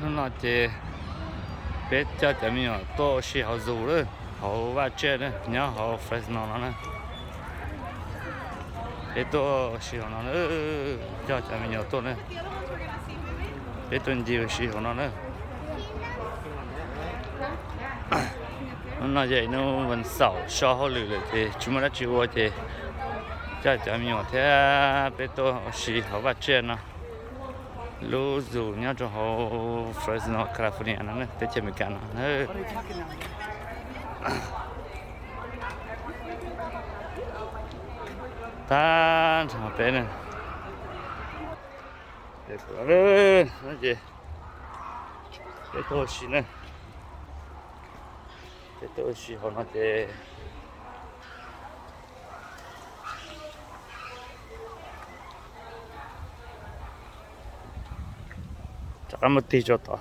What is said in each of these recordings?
Hnub no ces peb coj cov me nyuam tuaj ua si hauv zoo lawm, hauv vaj tsiaj na, nyob hauv Fresno no na. Peb tuaj ua si hauv no na, coj cov me nyuam tuaj na. Peb tuaj ncig ua si hauv no na. Hnub no yog ib hnub vas xaum so hauj lwm lawm ces tsis muaj dab tsi ua ces coj cov me nyuam thiab peb tuaj ua si hauv vaj tsiaj no. Lub zoo nyob rau hauv Fresno, California no, teb chaws Amelikas no. Tag nrho peb na. Ces peb tuaj ua si na. Peb tuaj ua si hauv no ces rov qab muab tig rau tod.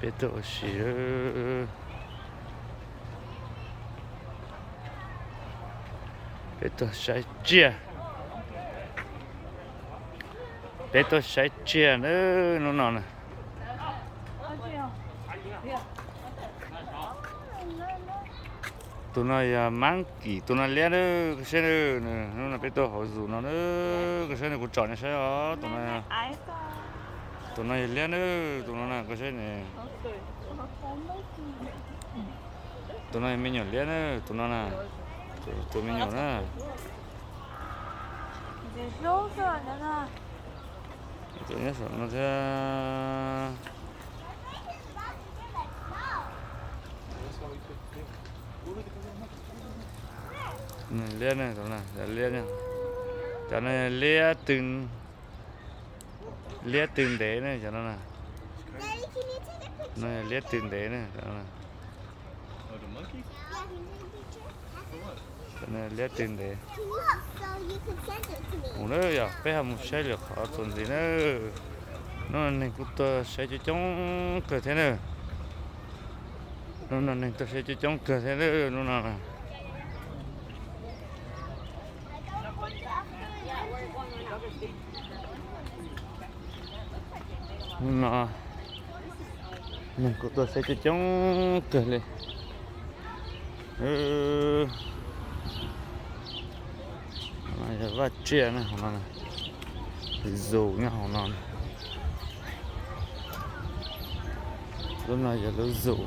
Peb tuaj ua si, peb tuaj saib tsiaj, peb tuaj saib tsiaj na hnub no na. Tus no yog monkey, tus no liab na, koj saib na, hnub no peb tuaj hauv zoo no na, koj saib na, kuv tsom nej saib os, tus no, tus no yog liab na, tus no na, koj saib na. Tus no yog me nyuam liab na, tus no na, tus me nyuam na. Tus nyob saum no thiab. Liab na, cov no liab, cov no liab tw, liab tw ntev na, cov no na. No liab tw ntev na, cov no. Liab tw ntev. Mus na yog peb ho mus saib lwm qhov txuas ntxiv na. Hnub no neeg kuj tuaj saib coob coob kawg thiab na. Hnub no neeg tuaj saib coob coob kawg thiab na hnub no. Hnub no neeg kuj tuaj saib coob coob kawg li. Yog vaj tsiaj na, zoo nyob hauv no. Lub no yog lub zoo.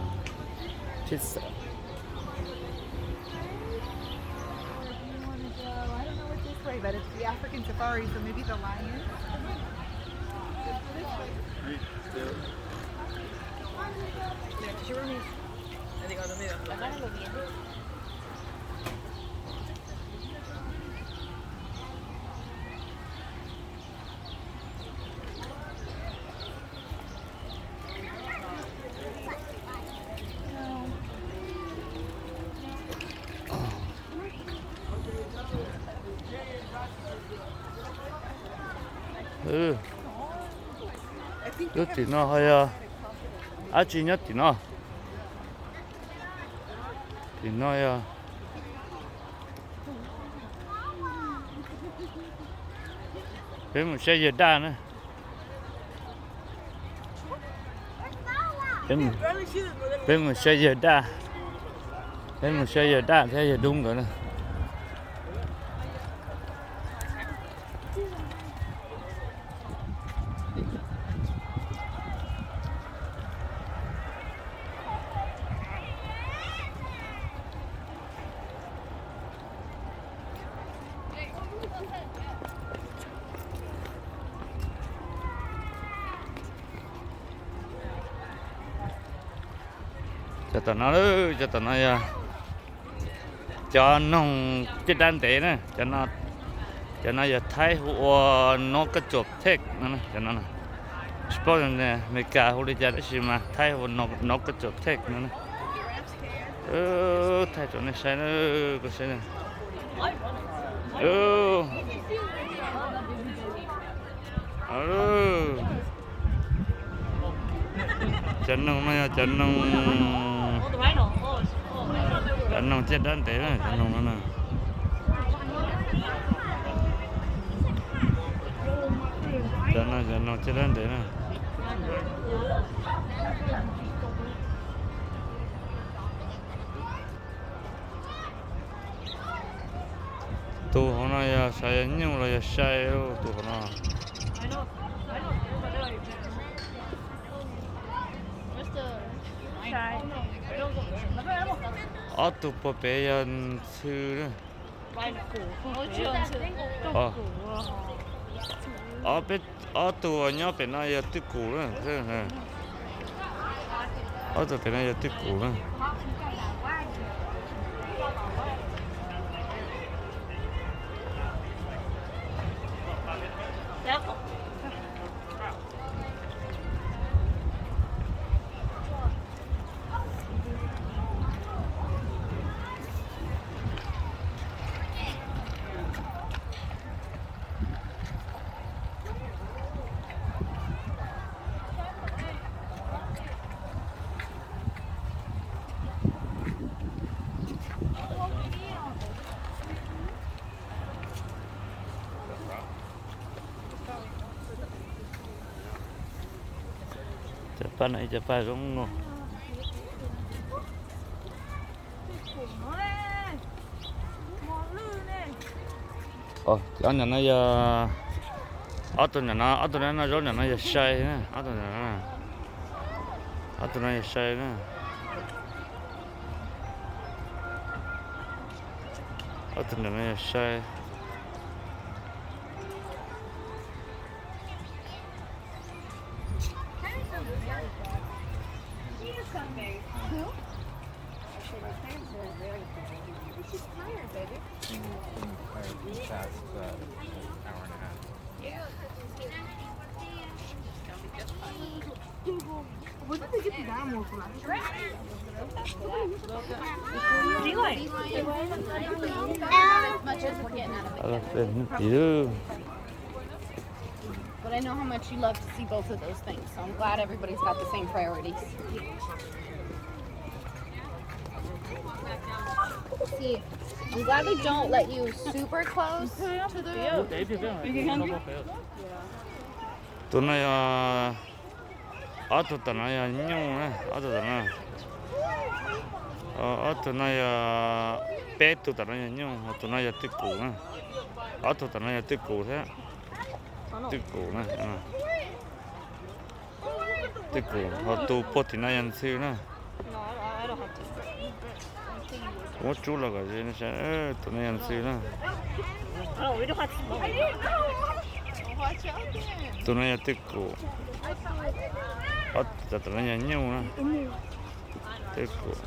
Lub tim no ho yog dab tsi nyob tim no? Tim no yog, peb mus saib yawg daj na. Peb mus saib yawg daj, peb mus saib yawg daj thiab yawg dub nkawd na. Cov tom no, cov tom no yog cov noog caj dab ntev na. Cov no yog Thaib hu ua North Katshuap Tech no, cov no. Tsis paub Amelikas hu li cas tab sis mas Thaib hu ua North Katshuap Tech no. Thaij rau nej saib, koj saib. Cov noog no yog cov noog Cov noog ciaj dab ntev na, cov noog no na. Cov no cov noog ciaj dab ntev na. Tus hauv no yog xav yog nyuj los yog sai, tus hauv no. Ob tug puag pem yog ntxhw. Ob, peb, ob tug uas nyob pem no yog twj kum na. Ob tug pem no yog twj kum na. Cov paj no ib cov paj zoo no. Ob nyom no yog, ob tug nyom no, ob tug no noj zaub, nyom no yog sai na, ob tug no, ob tug no yog sai na. Ob tug nyom no yog sai. But I know how much you love to see both of those things, so I'm glad everybody's got the same priorities. See, I'm glad they don't let you super close to the. Tus no yog, ob tug tom no yog nyuj na, ob tug tom no. Ob tug no yog, peb tug tom no yog nyuj, ho tus no yog twj kum na. Ob tug tom no yog twj kum thiab. Twj kum na. Twj kum, ho tus puag tim no yog ntxhw na. Muab tsub los kom zoo, tus no yog ntxhw na. Tus no yog twj kum. Ob tug tom no yog nyuj na. Twj kum.